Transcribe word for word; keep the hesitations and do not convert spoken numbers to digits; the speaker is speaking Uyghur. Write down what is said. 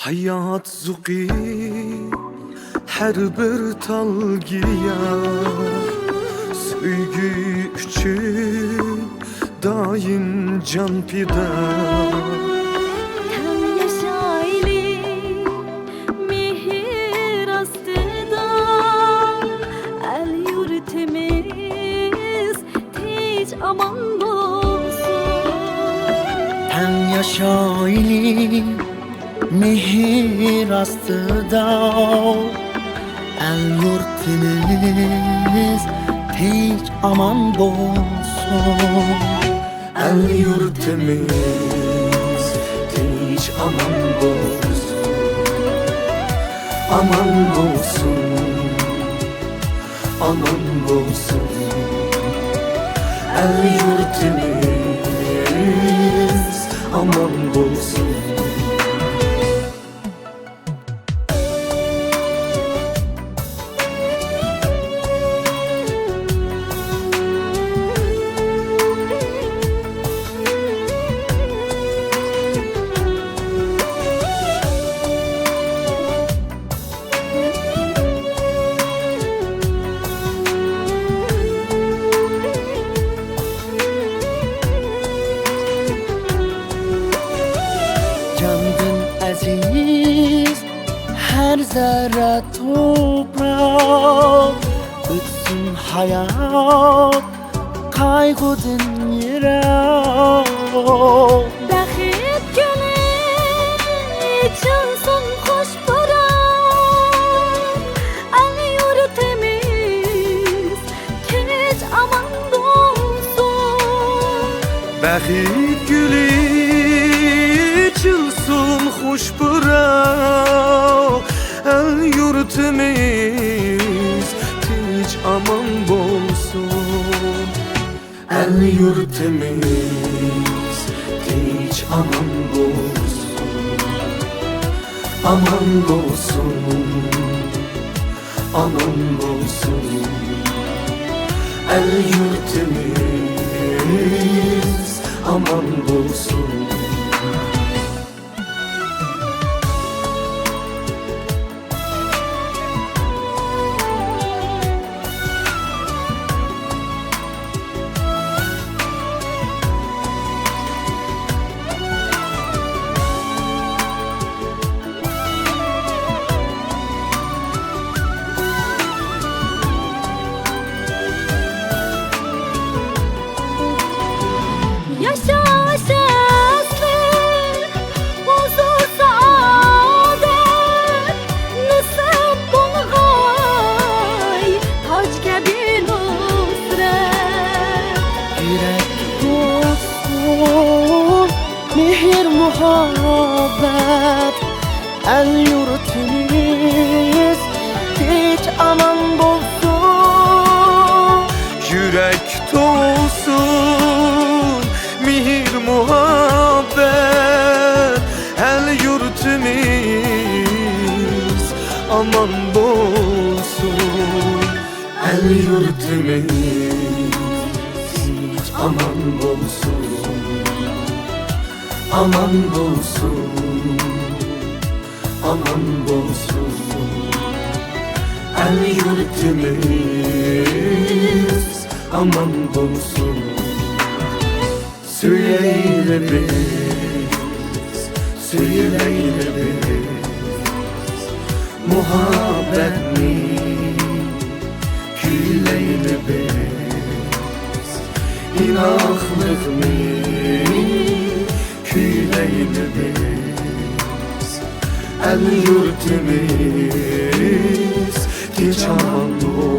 ھايات زوقى ھەر بىر تال گىياھ، سۆيگۈ ئۈچۈن دائىم جان پىدا. تەڭ ياشايلى مېھىر ئاستىدا، ئەل يۇرتىمىز تىنچ ئامان بولسۇن. تەڭ ياشايلى مېھىر ئاستىدا، ئەل يۇرتىمىز تىنچ ئامان بولسۇن. ئەل يۇرتىمىز تىنچ ئامان بولسۇن. ئامان بولسۇن. ئامان بولسۇن، ئەل يۇرتىمىز ئامان بولسۇن. جاندىن ئەزىز ھەر زەررە توپراق، ئۆتسۇن ھايات قايغۇدىن يىراق. بەخت گۈلى ئېچىلسۇن خۇش پۇراق، ئەل يۇرتىمىز تىنچ ئامان بولسۇن. بەخت گۈلى ئېچىلسۇن خۇش پۇراق، ئەل يۇرتىمىز تىنچ ئامان بولسۇن. ئەل يۇرتىمىز تىنچ ئامان بولسۇن. ئامان بولسۇن. ئامان بولسۇن. ئەل يۇرتىمىز ئامان بولسۇن. ياشاش ئەسلى ھۇزۇر سائادەت نېسىپ بولغاي، تاج كەبى نۇسرەت. يۈرەك تولسۇن مېھىر مۇھەببەت، ئەل يۇرتىمىز تىنچ ئامان بولسۇن. يۈرەك تولسۇن مېھىر مۇھەببەت، ئەل يۇرتىمىز ئامان بولسۇن. ئەل يۇرتىمىز تىنچ ئامان بولسۇن. ئامان بولسۇن. ئامان بولسۇن. ئەل يۇرتىمىز ئامان بولسۇن. سۆيەيلى بىز، سۆيۈلەيلى بىز، مۇھەببەتنى كۈيلەيلى بىز، ئىناقلىقنى كۈيلەيلى بىز، ئەل يۇرتىمىز تىنچ ئامان بولسۇن.